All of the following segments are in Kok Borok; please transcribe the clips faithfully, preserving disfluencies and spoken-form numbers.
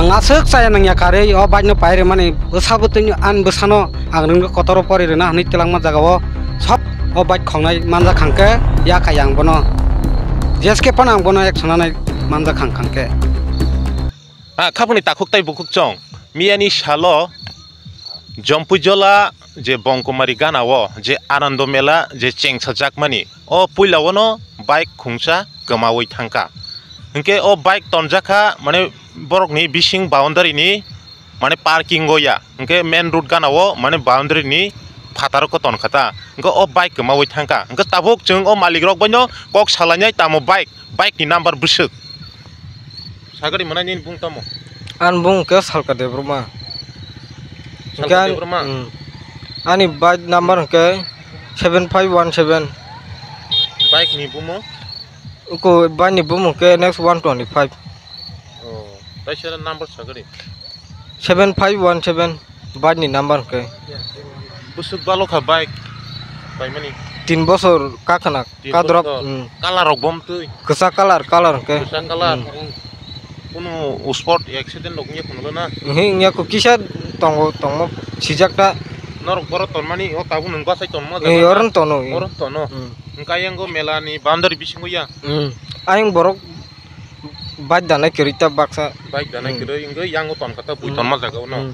Ang aswk chaya nangya karwi o bike no pai rwmani, bwsa bwtwi ani bwsano ang nwngno kotoro pori rwna hwnwi twlangma jagao sob o bike khongnai manjak hwnkhe, ya khai ang bono jeske phano ang bono ek sonanai manjak hwnkhe. Ah, khapuni takhuk tai bukhuk chong. Miyani salo Jompuijola je Bongkumari ganao je Anando Mela je chengsajakmani, o puilao no bike khungsa kwmaui thangkha. Hinkhe o bike tonjakha, mane borokni bising boundary ni, mane parking o ya. Hinkhe main road ganao, mane boundary ni phataro khe tonkha ta. Hinkhe o bike kwmaui thangkha. Hinkhe tabuk chwng o malik rok baino kok salainai tamo bike, bike ni number bwswk. Sagari mwnai nini bung tamo? Ani bung khe Salka Debbarma. Salka Hinkhe ani, Debbarma? Hmm. Ani bike number hinkhe seven five one seven. Bike ni bumo? Uko bike ni bumo hinkhe N X one twenty five. Oh, tai sera number sagari? Seven five one seven. Bike ni number hinkhe. Bwswk balo kha bike paimani? Tin bosor kakhwna. Tin kadrop, bosor. Hmm. Colour rok bom twi? Kwchak colour, colour hinkhe. Kwchak colour. Hmm. Kunu spot accident rok wngya khunolo na? Hi wngya kho, kisa tongo, tongmo sijak ta. Norok borok tonmani o tabuk nwng bachai tonma jaga na? Oro tono. Oro tono. Hmm. Hinkhe ayang o mela ni boundary bisingo ya? Hmm. Ayang borok bike danai kwrwi ta baksa. Bike danai Hmm. kwrwi, hinkhe yango tonkha ta bui Hmm. tonma jaga o no? Hmm.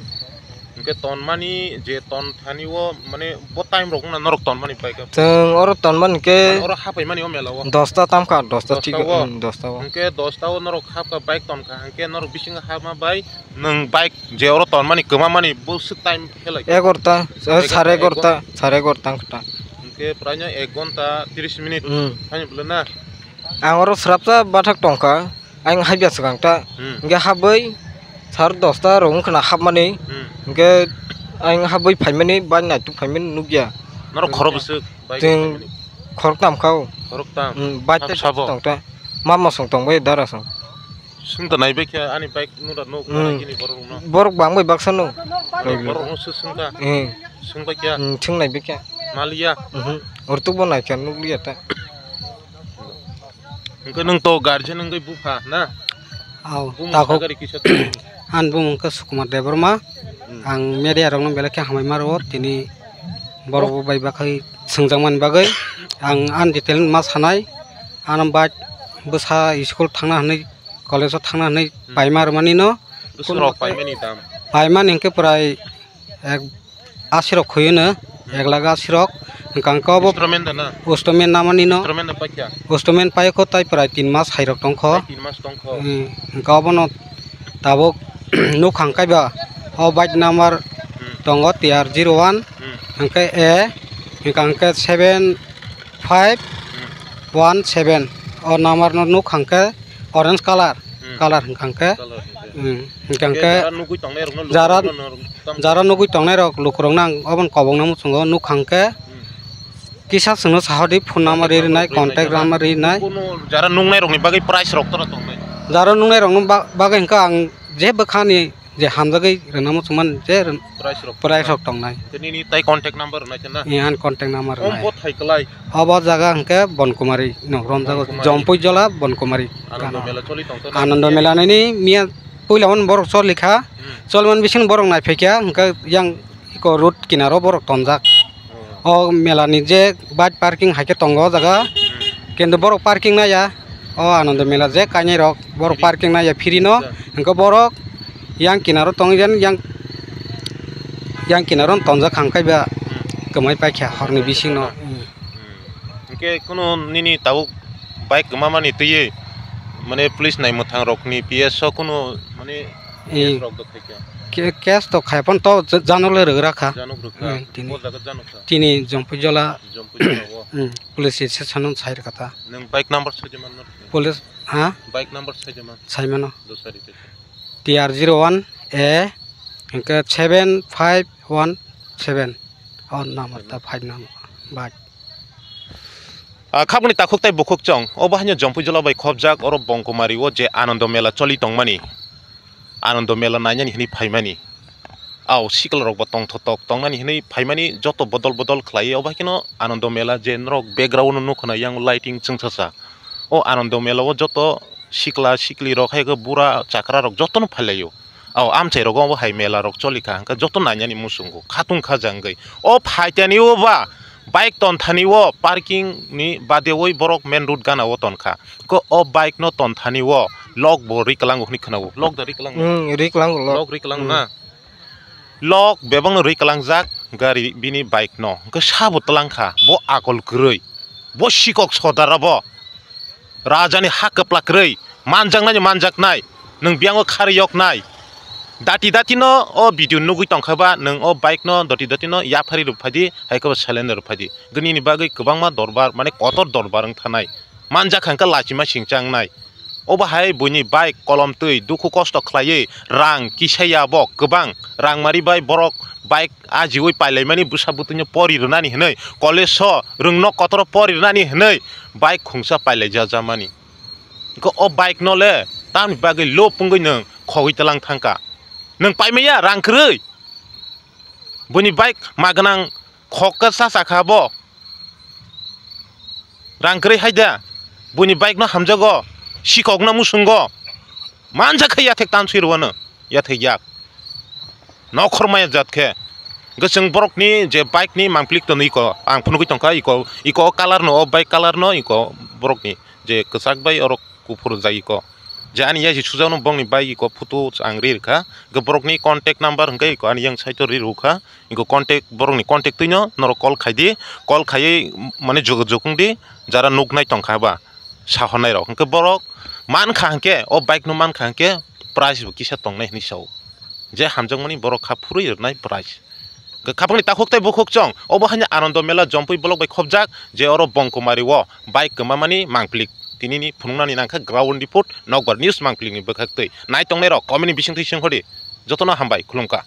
Hinkhe tonmani je ton thani o, mane, bo time rok wngna norok tonmani bike o? Chwng oro tonmani khe Mane oro hapaimani o mela o? Dosta tamkha, dosta Dosta thik, o? Hmm, dosta o. Hinkhe dosta o norok hapkha bike tonkha, hinkhe norok bisingo hapma bai nwng bike je oro tonmani kwmamani bwswk time khe lai? Egarota, Egarota, sare egarota, egarota. Sare egarota wngkha ta. Hinkhe praino ek gonta tris minute Hmm. haino bwlwi na? Ang oro swrapsa bathak tongkha. Ang habya swkang ta. Hmm. Hinkhe habwi sar dosta rok wngkha na hapmani. Hmm. Hinkhe ang habwi phaimani, bike naituk phaimani nukya. Norok khorok bwswk bike Chwng phaimani? Khoroktam kha o. Khoroktam? Hmm, bike Sabo, tai sabo? Tong ta. Mama song tong bai dara song. Swng ta nai bai khe ani bike nura nuk Hmm. Gini borok rok no. Borok bang bai baksa no. Borok no swk swng ta? Hmm. Swng bai khe? Hmm, swng nai bai khe. Maliya? Mhm. Ortuk bo nai khe nukliya ta. Hwnkhe nwng to guardian wngwi bupha na? Aw, Bumung takhuk. Sagari kisa tong. Ani bumung khe Sukumar Debbarma. Hmm. Ang media rokno belai khe hambai ma rwo, tini borok bo bai bakhai swngjakmani bagwi. Ang ani detail ma sanai, ano bike bwsa school thangna hwnwi, college o thangna hwnwi Hmm. paima rwmani no. Bwswk rok paimani dam? Paimani hwnkhe pwrai ek asi rok khoi no, Hmm. Ek lakh asi rok. Hwnkha hwnkhe obo Instrument da na? Instrument namani no. Instrument da paikha? Instrument paikho tai pwrai tin mas hai rok tongkho. Tai tin mas tongkho. Hmm, hwnkha obono tabuk nukhang kaiba o bike number Hmm. tongo T R zero one, Hmm. hwnkhe A, hwnkha hwnkhe seven five one seven. O number no nukhang khe orange colour, Hmm. Colour hwnkha hwnkhe. Colour hwnkhe. Hmm, hwnkha Hwnkhe hwnkhe jara nugwi tongnai rokno jara, lukurokno norok tam- jara nugwi tongnai rok lukurokno ang obono kobokna muchungo nukhang khe Hmm. kisa chwngno sahodi phone number Contact rinai, number rinai contact jara. Number rinai. Kuno jara nungnai rokni bagwi price rok tora tongnai? Jara nungnai rokno ba-, bagwi hwnkha ang je bwkhani je hamjagwi rwna muchungmani je rwn-, Price rok price tongnai. Rok tongnai. Tei nini tai contact number rwnai khe na? Ee, ani contact number Om rwnai. Bo thai kwlai? Obo jaga hwnkhe Bonkumari no romjago, Bonkumari. Jompuijola Bonkumari. Anando Mela choli tongkha na? Anando Mela nini miya puila on borok choli kha. Hmm. Choli man bising borok nai phaikha, hwnkhe yang iko road kinaro borok tonjak. Hmm. O mela ni je bike parking hai khe tongo o jaga. Hmm. Kintu borok parking naya. O Anando Mela je kainai rok borok Free. Parking naya free no. Acha. Hwnkhe borok yang kinaro tongwi jan yang, yang kinaro tonjak hang kaiba Hmm. Kwmai paikha horni bisingno. Hmm. Hmm. Hwnkhe kunu nini tabuk bike kwmamani twiwi mane police nai mwthang rokni P S o kunu mane Eh. Case rok do khaikha? Ke-, case to khaiphano to j-, janok le rwgrakha. Janok rwkha? Hmm, tini. Bo jaga janok kha? Tini Jompuijola. Jompuijola o? Hmm, police station no sai rwkha ta. Nwng bike number saijama no? Police, ha? Bike number saijama? Saimano. Dosari te. T R zero one A, hwnkhe seven five one seven. O number ta five number bike. Ah, khakni takhuk tai bukhuk chong. Obo haino Jompuijola bai khobjak, oro Bonkumari o je Anando Mela choli tongmani. Anando Mela nainani hwnwi phaimani. Ao sikla rok bo tongthotok tongnani hwnwi phaimani, joto bodol bodol khlaiwi. Obo haikhe no Anando Mela je norok background o nukho na, yang lighting chwngsacha. O Anando Mela o joto sikla sikli rok, hai khe bura chakra rok jotono phailaio. O amchai rogo bo hai mela rok choli kha, hwnkhe joto nainani muchungo khatung kha jangwi. O phaitani o ba bike ton thani o parking ni badewi borok main road gana o ton kha. Ko o bike no ton thani o lok bo ri kwlango hwnwi khwnago. Lok da ri kwlango? Hmm, ri kwlango lok. Lok ri kwlango na? Lok bebakno ri kwlangjak gari bini bike no. Hwnkhe sabo twlang kha. Bo akol kwrwi. Bo sikok sodara bo. Rajani ha kwplak kwrwi, manjaknai ni manjaknai, nwng biyango kharwi yoknai. Dati dati no o video nugwi tongkha ba, nwng o bike no dati dati no yaphari rwphai di, hai khe bo seleng rwphai di. Gwnini bagwi kwbangma dorbar, mane kotor dorbar wng thanai. Manjak kha hwnkhe lachima singcha wngnai. Obo hai buini bike kolom twi dukhu kosto khlaiwi rang kisa ya bo kwbang rang mari bai borok bike ajiwi pailaimani bwsa bwtwino pori rwnani hwnwi college o rwngno kotoro pori rwnani hwnwi bike khungsa pailai jajamani. Hwnkhe o bike no le tamni bagwi lob wngwi nwng khogwi tlang thangkha. Nwng paimaya rang kwrwi? Buini bike ma gwnang khok khe cha cha kha bo. Rang kwrwi hai da. Buini bike no hamjago. Sikok no musungo. Manjak khe yathek tanswi rwano. Yathek yak. Nokhor maya jat khe. Hwnkhe chwng borokni je bike ni mangplik tonwi ko. Ang phunugwi tongkha iko, iko o colour no, o bike colour no iko borokni je kwchak bai oro kuphur jai iko. Je ani yaisi sujakno bongni bike iko photo ang ri rwkha. Hwnkhe borokni contact number hwnkhe iko ani yang side o ri rwkha. Iko contact, borokni contact twino norok call khai di. Call khaiwi mane jogajog wng di. Jara nuknai tongkha ba sahornai rok. Hwnkhe borok mankha hwnkhe, o bike no mankha hwnkhe price bo kisa tongnai hwnwi sao. Je hamjakmani borok kha phurwi rwnai price. Hwnkhe khapangni takhuk tei bukhuk chwng obo haino Anando Mela Jompui block bai khopjak, je oro Bongkumari o bike kwmamani mangplik. Tinini phunuknani nangkha ground report, nokbar news mangplikni bwkhaktwi. Nai tongnai rok comment ni bisingtwi swnghodi. Jotono hambai, khulumkha.